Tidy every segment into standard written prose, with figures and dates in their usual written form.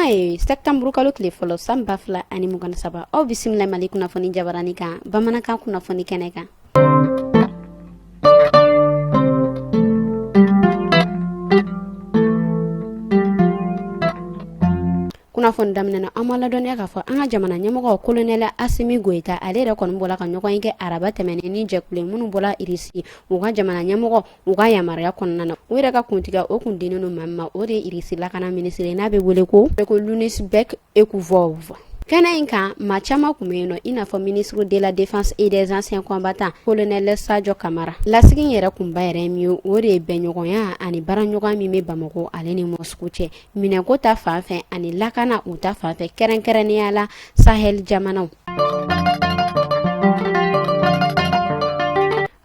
Juma ye septembre kalo tile fɔlɔ san 2023. Aw bisimila Mali kunnafoni jabarani kan, bamanankan kunnafoni kɛnɛ kan. Kunnafoni daminɛ na, an b'a ladɔnniya k'a fɔ an ka jamana ɲɛmɔgɔ kolonɛli Asimi Goyita, ale yɛrɛ kɔni bɔla ka ɲɔgɔn ye kɛ araba tɛmɛnen ni jɛkulu minnu bɔla Irisi, u ka jamana ɲɛmɔgɔ u ka yamaruya kɔnɔna na. U yɛrɛ ka kuntigiya o kun dinnen don maa min ma, o de ye Irisi lakana minisiri n'a bɛ wele ko Yunusbek Ekuvov. Kɛnɛ in kan, maa caman tun bɛ yen nɔ, i n'a fɔ ministre de la défense et des anciens combattants colonel Sadio Kamara. Lasigi in yɛrɛ kunba yɛrɛ min ye, o de ye bɛnɲɔgɔnya ani baaraɲɔgɔnya min bɛ Bamakɔ ale ni Moscou cɛ, minɛnko ta fan fɛ ani lakana u ta fan fɛ, kɛrɛnkɛrɛnnenya la Sahel jamanaw.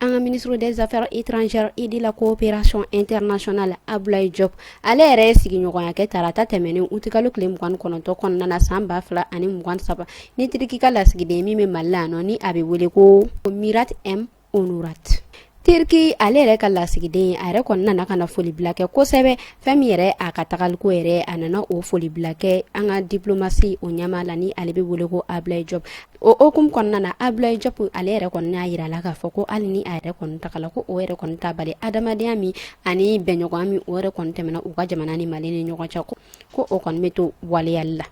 An ka ministre des affaires étrangères et de la coopération internationale Abdoulaye Diop, ale yɛrɛ ye sigiɲɔgɔnya kɛ tarata tɛmɛnen utikalo tile 29 kɔnɔna na san 2023 ni Turki ka lasigiden min bɛ Mali la yan nɔ, ni a bɛ wele ko Murat M Onurat. Turki ale yɛrɛ ka lasigiden, a yɛrɛ kɔni nana ka na folibila kɛ kosɛbɛ. Fɛn min yɛrɛ a ka tagaliko yɛrɛ, a nana o folibila kɛ an ka diplomatie o ɲɛmaa la, ni ale bɛ wele ko Abdoulaye Diop. O hukumu kɔnɔna na, Abdoulaye Diop ale yɛrɛ kɔni y'a yira la k'a fɔ ko hali ni a yɛrɛ kɔni tagala, ko o yɛrɛ kɔni t'a bali adamadenya min ani bɛnɲɔgɔnya min o yɛrɛ kɔni tɛmɛna u ka jamana ni Mali ni ɲɔgɔn cɛ, ko o kɔni bɛ to waleyali la.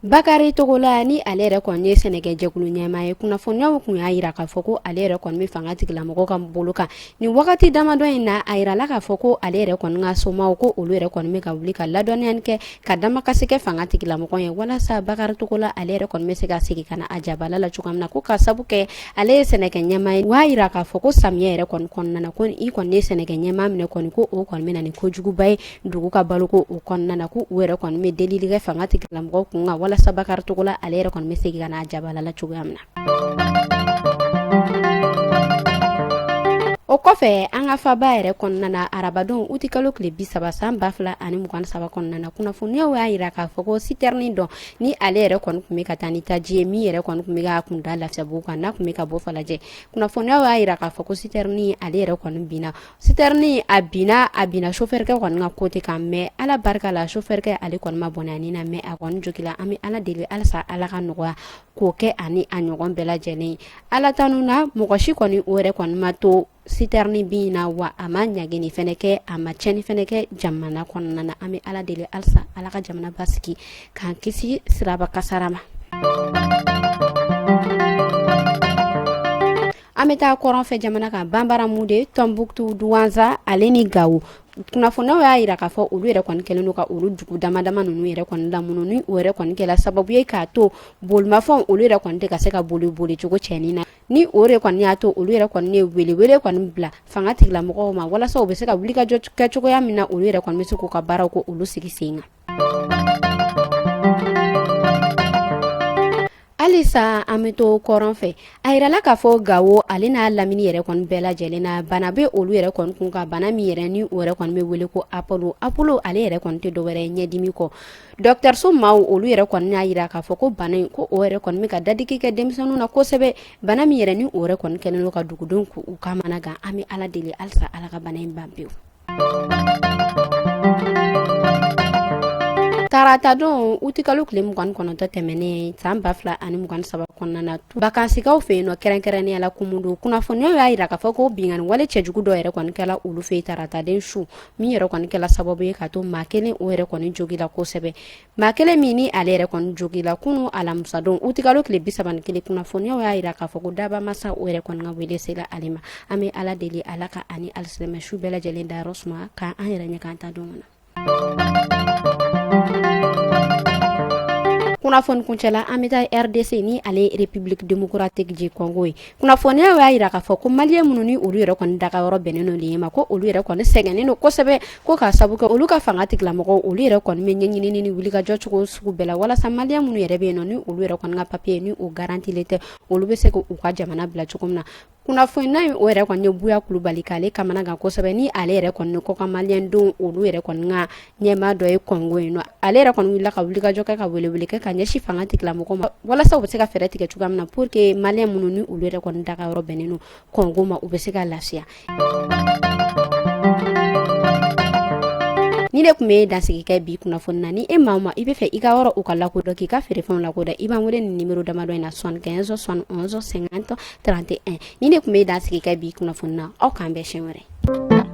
Bakari Togola, ni ale yɛrɛ kɔni ye sɛnɛkɛjɛkulu ɲɛmaa ye, kunnafoniyaw tun y'a yira k'a fɔ ko ale yɛrɛ kɔni bɛ fanga tigilamɔgɔw ka bolo kan nin wagati damadɔ in na. A yirala k'a fɔ ko ale yɛrɛ kɔni ka somaw, ko olu yɛrɛ kɔni bɛ ka wuli ka ladɔnniyani kɛ, ka damakasi kɛ fanga tigilamɔgɔ ye, walasa Bakari Togola ale yɛrɛ kɔni bɛ se ka segin ka na a jabala la cogoya min na, ko ka sabu kɛ ale ye sɛnɛkɛ ɲɛmaa ye. U y'a yira k'a fɔ ko samiyɛ yɛrɛ kɔni kɔnɔna na, ko i kɔni ye sɛnɛkɛ ɲɛmaa minɛ kɔni, ko o kɔni bɛ na ni kojuguba ye dugu ka baloko o kɔnɔna na, ko u yɛrɛ kɔni bɛ delili kɛ fanga tigilamɔgɔw kun kan walasa Bakari Togola ale yɛrɛ kɔni bɛ segin ka na a jabala la cogoya min na. O kɔfɛ, an ka faba yɛrɛ kɔnɔna na, arabadon utikalo tile 30 san 2023 kɔnɔna na, kunnafoniyaw y'a yira k'a fɔ ko sitɛrini dɔ, ni ale yɛrɛ kɔni tun bɛ ka taa ni taji ye, min yɛrɛ kɔni tun bɛ ka kunda Lafiyabugu kan, n'a tun bɛ ka bɔ Falajɛ, kunnafoniyaw y'a yira k'a fɔ ko sitɛrini ale yɛrɛ kɔni binna. Sitɛrini a binna, a binna sofɛrikɛ kɔni ka côté kan, mais Ala barika la, sofɛrikɛ ale kɔni ma bɔnɛ a ni na, mais a kɔni jogila. An bɛ Ala deli halisa Ala ka nɔgɔya k'o kɛ ani a ɲɔgɔn bɛɛ lajɛlen. Ala tanu na, mɔgɔ si kɔni o yɛrɛ kɔni ma to sitɛrini bin na, wa a ma ɲagini fɛnɛ kɛ, a ma tiɲɛni fɛnɛ kɛ jamana kɔnɔna na. An bɛ Ala deli halisa Ala ka jamana basigi, k'an kisi siraba kasara ma. An bɛ taa kɔrɔnfɛ jamana kan, Banbaramude, Tɔnbukutu, Duwanza ale ni Gawo. Kunnafoniyaw y'a yira k'a fɔ olu yɛrɛ kɔni kɛlen don ka olu dugu dama dama ninnu yɛrɛ kɔni lamunu, ni o yɛrɛ kɔni kɛla sababu ye k'a to bolimafɛnw olu yɛrɛ kɔni tɛ ka se ka boli bolicogo cɛnin na. Ni o de kɔni y'a to olu yɛrɛ kɔni ye welewele kɔni bila fanga tigilamɔgɔw ma, walasa u bɛ se ka wuli ka jɔ kɛ cogoya min na, olu yɛrɛ kɔni bɛ se k'u ka baaraw ko olu sigi sen kan. Halisa an bɛ to kɔrɔn fɛ. A yirala k'a fɔ Gawo ale n'a lamini yɛrɛ kɔni bɛɛ lajɛlen na, bana bɛ olu yɛrɛ kɔni kun kan, bana min yɛrɛ ni o yɛrɛ kɔni bɛ wele ko apolo. Apolo ale yɛrɛ kɔni tɛ dɔwɛrɛ ye ɲɛdimi kɔ. Dɔgɔtɔrɔso maaw olu yɛrɛ kɔni y'a yira k'a fɔ ko bana in, ko o yɛrɛ kɔni bɛ ka dadigi kɛ denmisɛnninw na kosɛbɛ, bana min yɛrɛ ni o yɛrɛ kɔni kɛlen don ka dugudenw k'u kamana gan. An bɛ Ala deli halisa Ala ka bana in ban pewu. Taratadon utikalo tile 29 tɛmɛnen san 2023 kɔnɔna na, bakansikaw fɛ yen nɔ, kɛrɛnkɛrɛnnenya la Kumudu, kunnafoniyaw y'a yira k'a fɔ ko binkanni wale cɛjugu dɔ yɛrɛ kɔni kɛla olu fɛ yen tarataden su, min yɛrɛ kɔni kɛla sababu ye k'a to maa kelen o yɛrɛ kɔni jogila kosɛbɛ. Maa kelen min ni ale yɛrɛ kɔni jogila, kunu alamisadon utikalo tile 31, kunnafoniyaw y'a yira k'a fɔ ko daba masa o yɛrɛ kɔni ka wele sela ale ma. An bɛ Ala deli Ala ka ani alisilamɛ su bɛɛ lajɛlen dayɔrɔ suma, k'an yɛrɛ ɲɛ k'an ta don kɔnɔ. Kunnafoni kuncɛla, an bɛ taa RDC, ni ale ye République démocratique du Congo ye. Kunnafoniyaw y'a yira k'a fɔ ko maliyɛn minnu ni olu yɛrɛ kɔni dagayɔrɔ bɛnnen don nin ma, ko olu yɛrɛ kɔni sɛgɛnnen don kosɛbɛ, ko k'a sabu kɛ olu ka fanga tigilamɔgɔw olu yɛrɛ kɔni bɛ ɲɛɲinini ni wulikajɔ cogo sugu bɛɛ la, walasa maliyɛn minnu yɛrɛ bɛ yen nɔ, ni olu yɛrɛ kɔni ka papiye ni o garantilen tɛ, olu bɛ se k'u ka jamana bila cogo min na. Kunnafoniya in o yɛrɛ kɔni ye Buya Kulubali k'ale kamana gan kosɛbɛ, ni ale yɛrɛ kɔni kɔkan maliyɛn denw olu yɛrɛ kɔni ka ɲɛmaa dɔ ye Kɔngo yen nɔ. Ale yɛrɛ kɔni wulila ka wulikajɔ kɛ, ka welewele kɛ ka ɲɛsin fanga tigilamɔgɔw ma, walasa u bɛ se ka fɛɛrɛ tigɛ cogoya min na pour que maliyɛn minnu ni olu yɛrɛ kɔni dagayɔrɔ bɛnnen don Kɔngo ma, u bɛ se ka lafiya. Nin de tun bɛ dansigi kɛ bi kunnafoni na. Ni e maa ma i bɛ fɛ i ka yɔrɔ u ka lakodɔn, k'i ka feerefɛnw lakodɔn, i b'an wele ni numéro damadɔ in na: 75 71 50 31. Nin de tun bɛ dansigi kɛ bi kunnafoni na. Aw k'an bɛn siɲɛ wɛrɛ.